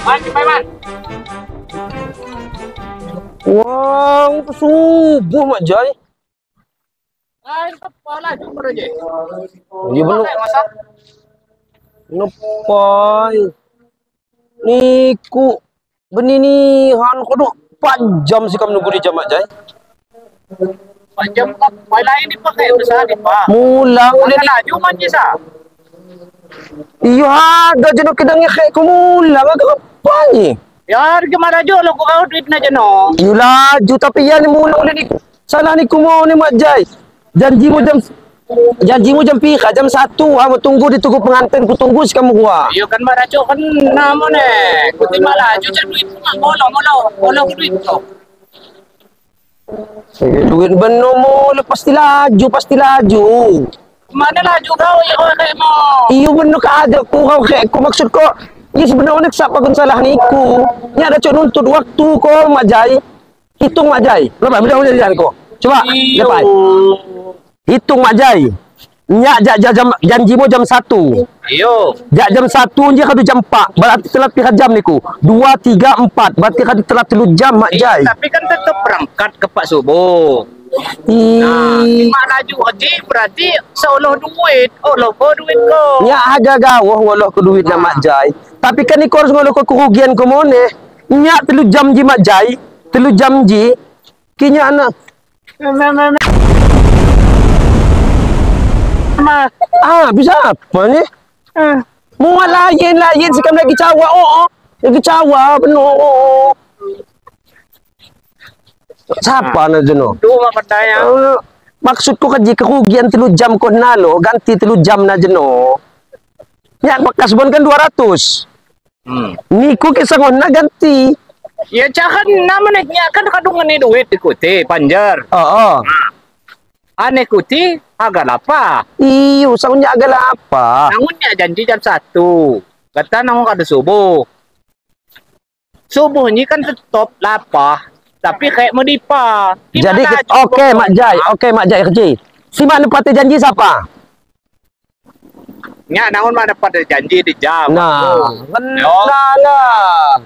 Man, Man. Wah, subuh Mak Jai. Ya benar. Nepai. Niku beni ni han kodo 4 jam sih kamu nunggu di jam Mak Jai. 4 jam kok lain dipakai usaha di Pak. Mulang udah laju man jisa. Iya ada jenuh kidang ngekek ku mulang agak apa ni? Ya gimana jo lo kau duit na jeno. Iya laju tapi ya ni mulang udah ni. Salah ni ku mau ni Mak Jai. Janjimu jam pika jam 1 kamu tunggu di tugu pengantin ku tunggu sih kamu gua. Iya kan maraco kan namo ne. Ku terima laju jam duit mak molo molo molo duit ko. Duit benar mo pasti laju pasti laju. Mana laju kau ya kau kayak mau. Iyo benar ka ada ku kau kayak ku maksud ko. Iya sebenarnya siapa pun salah niku. Ni ada cok nuntut waktu ko Mak Jai. Hitung Mak Jai. Lepas benar benar jalan ko. Coba lepas. Hitung Mak Jai. Nyak jam janjimu jam 1. Iyo. Jak jam 1 je kadu jam 4. Berarti telat pihak jam niku. 2 3 4. Berarti kadu telat 3 jam Mak Jai. Tapi kan tetap berangkat ke Pak Subuh. Nah, lima laju aja berarti seolah duit. Oh, lo duit ko. Nyak harga gawah walau ke duit na Mak Jai. Tapi kan niku harus ngolo ke kerugian ke mone. Nyak 3 jam ji Mak Jai. 3 jam ji. Kinya anak. Ah, bisa apa ni? Muat lain-lain sekam lagi cawa. Oh, oh. Lagi cawa penuh. Oh, oh. Siapa nak jenuh? Dua pertanyaan. Maksudku kerja kerugian 3 jam kau nalo ganti 3 jam na jenuh. Nyak bekas bon kan 200. Niku kesangon na ganti. Ya jangan nama nya kan kadungan ni duit ikuti panjar. Oh, oh. Aneh kuti agak apa? Iyo, sangunnya agak apa? Sangunnya janji jam 1. Kata nang kada subuh. Subuh ni kan tetap lapah. Tapi kayak mau dipa. Jadi oke Mak Jai, oke Mak Jai kerja. Si mak nepati janji siapa? Nyak nangun mak dapat janji di jam. Nah, nah lah.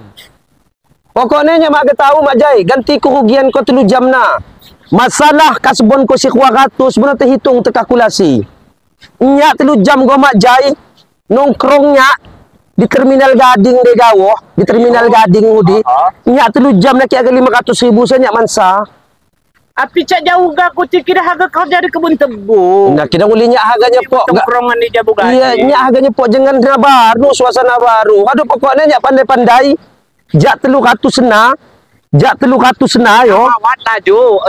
Pokoknya nyak mak tahu Mak Jai, ganti kerugian kau 3 jam nah. Masalah kasbon ko si 200 benar terhitung terkalkulasi. Nyak 3 jam gua Mak Jai nongkrongnya di terminal Gading de gawo, di terminal Gading udi. Nyak 3 jam nak agak 500.000 saya nyak mansa. Api cak jauh gak aku kira harga kerja di kebun tebu. Nah, kira uli nyak harganya pok tongkrongan di Jabu Gading. Iya, nyak harganya pok jangan baru suasana baru. Aduh pokoknya nyak pandai-pandai. Jak 300 sena, jak 300 sena yo. Awat laju.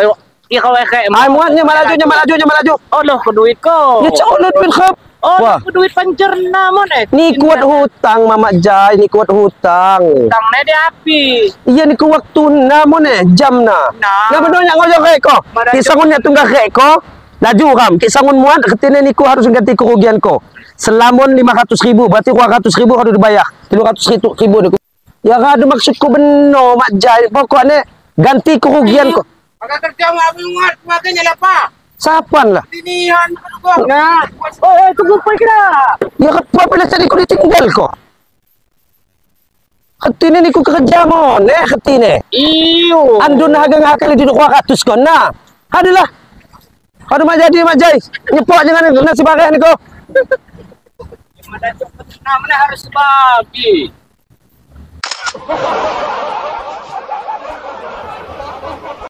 Iya kau kayak ai muatnya malaju nya malaju nya malaju. Oh loh ke duit ko. Ya cak lo duit khap. Oh, ke duit pancerna mon eh. Ni kuat hutang Mama Jai, ni kuat hutang. Hutangnya di api. Iya ni ku waktu na mon eh jam na. Nah benar nyak ngojo rek ko. Ki sangun nyak tunggak rek ko. Laju kam, ki sangun muat ketine niku harus ganti kerugian ko. Selamon 500.000 berarti 200.000 harus dibayar. 300.000 niku. Ya ada maksudku benar Mak Jai, pokoknya ganti kerugian ko. Maka kerja muat makanya apa? Sapan lah. Tinihan kau. Nah. Oh, tunggu poi kira. Ya apa pula tadi kau ditinggal kok. Ketine ni ku kerja mon, eh ketine. Iyo. Andun hagang hakal di 200 kau. Nah. Adalah. Aduh Mak Jadi Mak Jai. Nyepok jangan nasi bareng ni kau. Mana harus bagi.